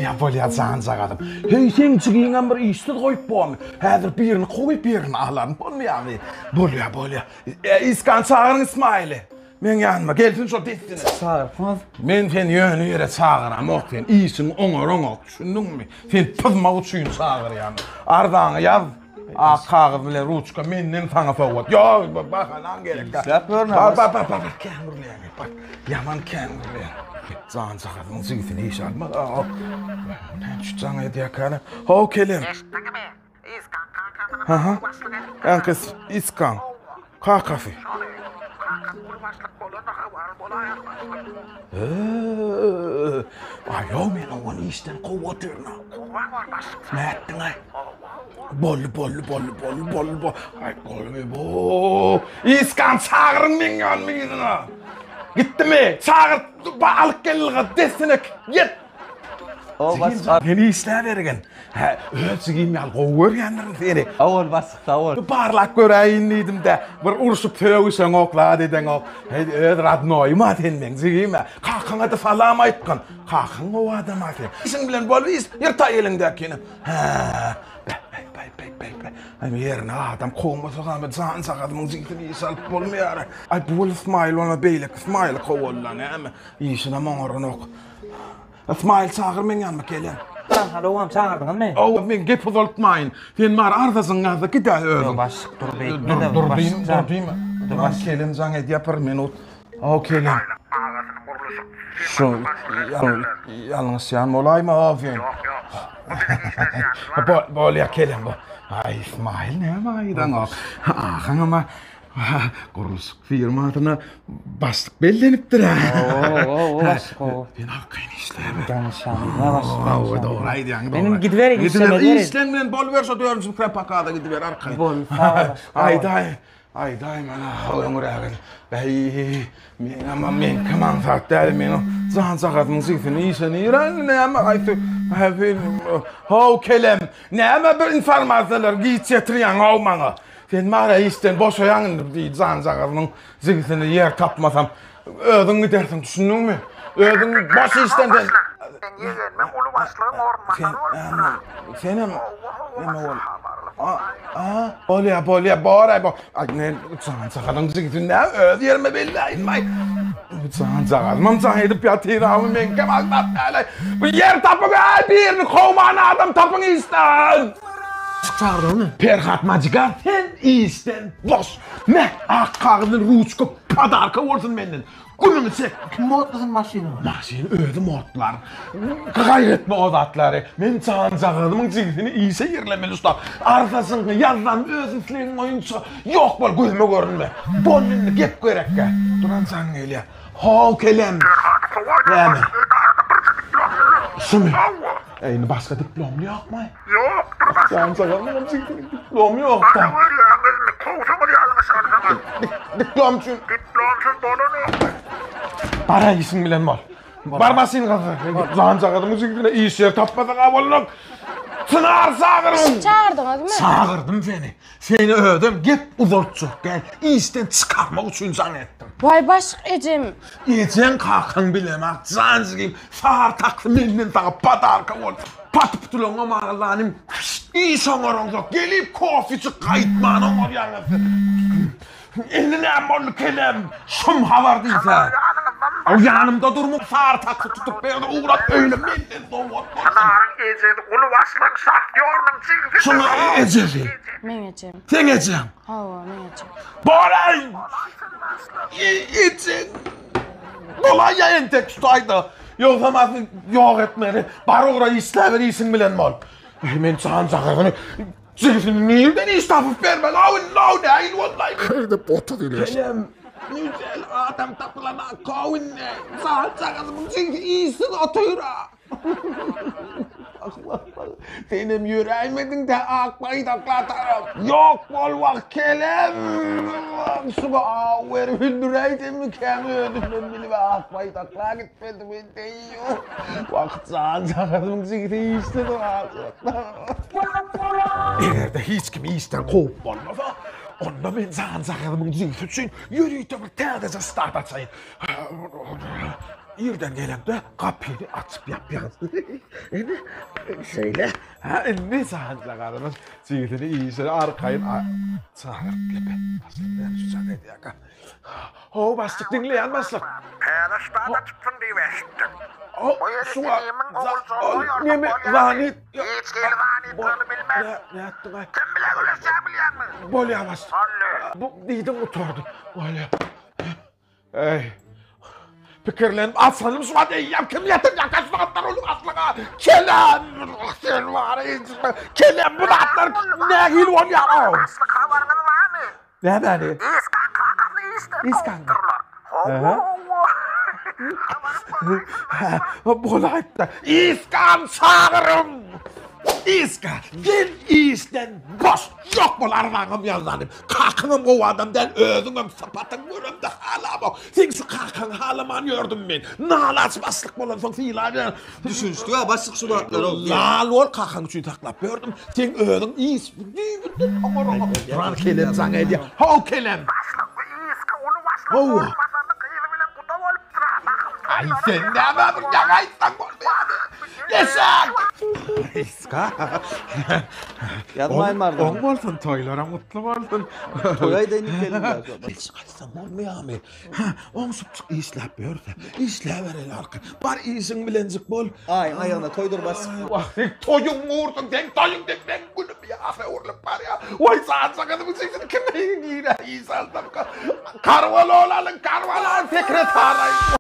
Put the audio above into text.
Bolýa, bolýa janjagazym. Heý, seň jigiňem bir işsiz goýup bormy? Häzir birini kowup ýerine alaryn, bolmaýamy? Bolýa, bolýa. Iskan çagyryň Ismaili. Meň ýanyma gelsin şol dessine. Çagyrpyňyz. Men seni ýöne ýere çagyramok, sen işiňi oňaraňok, düşündiňmi? Seni pyzmak üçin çagyrýan. Arzaňy ýaz. Ak kagyz bilen ruçka menden saňa sowgat. Ýok, bahanaň gerek. Işläp görme. Bar, bar, bar, bar, kän gürleýäň. Bar, ýaman kän gürleýäň. Janjagazyň jigisini işe almaz. Näme üçin jaň edýärkäne? How kelem. Eşitdiňmi? Iskan kakasyny Aha. uly başlyk edipdir. Äňkes Iskan. Kakasy. Şony. Kakasy uly başlyk bolanda habarly bolaýar başlyk. Eee, Aýo men ony işden kowup otyryn. Kowan bor başlyk. Nätdiň-aý? Hawa, hawa. Boldy, boldy, boldy, boldy, boldy, boldy. Aý, boldy, bo. Iskan çagyryň meň ýanyma yzyna. Gitdimi? Çagyr, alyp gel dessine ýet. O Jigim, sen işläbergin. Hä, öz jigim ýaly gowy görýändirin seni. Sag bol başlyk, sag bol. Barlap göräýin diýdim-de, bir urşup sögüşeňok, zat edeňok. Heý, öz radnoýym-a sen meň jigim-ä. Kakaňa-da salam aýtgyn. Kakaň gowy adam-a sen. Işiň bilen bol, iş, ýyrtaý eliňdäkini. Hä, bäh, bäh, bäh, bäh, bäh, bäh. Aý, ýerine adam kowmasak-a, janjagazymyň jigisini işe alyp bolmaýar. Aý, bu Ysmaýyl bolmasa, beýleki Ysmaýyly kowaldy-la näme? Işinem oňaranok. Ysmaýyl çagyr meň ýanyma kelen. Halowam çagyrdyňyzmy? Hawa men gep uzaltmaýyn. Sen bar arzasyňy ýazda gidä özüň. Ýok başlyk dur beýtme. Dur dur diýme dur diýme. Dur kelen jaň edýär bir minut. Haw kelen. Agasyny gurluşyk Şu ýalňyşýan bolaýma haw sen. Ýok ýok. Bu biziň işleşýänimiz bar. Bolýa kelen bu. Aý Ysmaýyl näme aýdaňok. Ahyňam Gurluşyk firmasyna başlyk bellenipdir-ä. Hawa, hawa, başlyk, hawa. Sen arkaýyn işläber. Ýalňyşýaňyz-a başlyk. Hawa, dogry aýdýaň, dogry. Men gidibereýin, işlemeli. Işleň bilen boluber şo dördünji mikro pokaza gidiber arkaýyn. Bol, sag bol. Aýdaý, aýdaý mana öňrägin. Bäý, meňem meňkem aňsat däl, meň janjagazymyň jigisini işe nirä indi näme haýsy How kelem, näme bir informasiýalar giç ýetirýäň how maňa. Sen mara işden boşaýaň indi diý janjagazynyň jigisini ýer tapmasam özüň gidersiň düşündiňmi? Özüň boş işden sen. Sen ýegenime uly başlygyň orunbasary bolupdyr-a. Senem neme bol? A, a, bolýa, bolýa, bor-aý, bo. Aý, men janjagazyň jigisini näme öz ýerime belläýinmi-aý? Janjagazymam jaň edip ýatyr-awy, meňkem aňsat däl-aý. Bu ýer tapyň-aý, birini kowman adam tapyň işden. Çagyrdyňmy? Perhat Majigar sen işden boş. Me ak kagyz bilen ruçka podarka bolsun menden. Günüňi çek. Kim otlasyn maşyny? Maşyny özüm otlar. Gaýgy etme o zatlary. Men janjagazymyň jigisini işe ýerlemeli ussat. Arzasyňy ýazdan öz islegiň boýunça ýok bol gözüme görünme. Bol indi gep gerekgä. Duran jaň gelýär. How kelem. Perhady kowaýdyň Näme? başlyk edarada birje diplom ýör. Şumy? Hawa. Eý indi başga diplomly ýokmy? Ýokdur başlyk. Janjagazymyň jigisiniň diplomy ýok-da. Gaty görýäňizmi, kowsaňyz ýalňyşarsyňyz. Diplom üçin. Diplomsyz bolanok. Bar-a işiň bilen bol. Bar maşyn gyzdy. Janjagazymyň jigisine iş ýeri tapmasaň-a bolanok. Çynar çagyryň. Çagyrdyňyzmy? Çagyrdym seni. Seni özem gep uzaltjak däl, işden çykarmak üçin jaň etdim. Waý başlyk ejem. Ejeň kakaň bilemok jan jigim sar taksy menden saňa podarka bolsun. Paty putulaňam aglanym iş oňaraňzok gelip kofe içip gaýtman oňarýaňyz siz. Indi näme boldy kelem şum habar diýse. Aw ýanymda durmuň sar taksy tutup berdi ugrat öýüne menden sowgat bolsun. Çynaryň ejesi uly başlygyň şahtýorynyň jigisidir. Şuň ejesi. Meň ejem. Seň ejeň. Hawa meň ejem. Bolaý. Ejeň. Bolaý entek şu taýda. Ýogsam asly ýok etmeli. Bar ugra işläber işiň bilen bol. Men janjagazyny jigisini nirden iş tapyp bermeli aw indi aw nähili boldy. Şeýdip 30 ýyl geçdi. Kelem güzel adam tapylana aw indi. Janjagazymyň jigisi işsiz otyr-a. Senem ýöräýmediň-dä ak baýdakla tarap. Ýok bol wah kelem. Suwa aw berip öldüräýsemmikäm özümem bilip ak baýdakla gitmedim enteýýo. Wah janjagazymyň jigisi işsiz galjak. Eger-de hiç kimi işden kowup bolmasa, onda men janjagazymyň jigisi üçin ýörite bir täzeje ştat açaýyn. Irden gelemde gapyny açyp ýapýan. Indi şeýle. Ha indi sanjagarynyň jigisini işe arkaýyn çagyryp gepe. Başlyk näme şu jaň edýärkä? How başlyk diňleýän başlyk. Täze ştat açypsyň diýip eşitdik. Ho Bu ýeri şu wa- inimiň za- oguljagyny ol goýarsyň neme bolýarmy? zany Hiç hili zanitlerini bilmez. Ne ne etdiň aý? Kim bile gürleşýän bilýäňmi? Bolýar başlyk. Boldy. Bu diýdiň gutardy. Bolýar. Eý. Pikirlenip açalym şu wagt eýýäm kim ýatyrýarka şu zatlar onuň aslyga. Kelem! Sen bar Kelem bu zatlar nähili bolýar? Başlyk habaryňyz barmy? Nämäni? Iskan kakasyny işden Iskan. kowupdyrlar. Hawa, hawa. Habaryň bolaýsyn. Bolaýypdyr. Iskan çagyryň! Iskan, gel işden boş. Ýok bol arzaňam ýazanyp. Kakaňam gowy adam däl, özüňem sypatyň göremde halamok. Seň şu kakaňy halaman ýördüm men. Nalaç başlyk bolansoň sylaýan. Düşünişdik-ä başlyk şu zatlara. Lal bol kakaň üçin saklap ýördüm. Seň özüň iş düýbünden oňaraňok. Duran kelem jaň edýär. How kelem. Başlyk bu yzky uly başlyk Hawa. orunbasarly gyzy bilen guda bolupdyr-a. Bahym Aý toýlara sen näme bir ýaňy aýtsaň bolmaýarmy? Eşek! Iska. Ýazmaýyn bardyr. Oň bolsun toýlaryň gutly bolsun. Toý aýdaýyn gelin. Hiç gaýtsaň bolmaýarmy? Hä, oňşupjyk işläp ýörse, işläbereli arka. Bar işiň bilenjik bol. Aýyň aýagyna toýdur başlyk. Wah, sen toýuň gursun, seň toýuň diýip meň günüm ýasa öwrülip barýar. Waý, sanjak gyzymyň sesini kim nirä iş alsamka? Karwalol alyň, karwalol sekretaraý.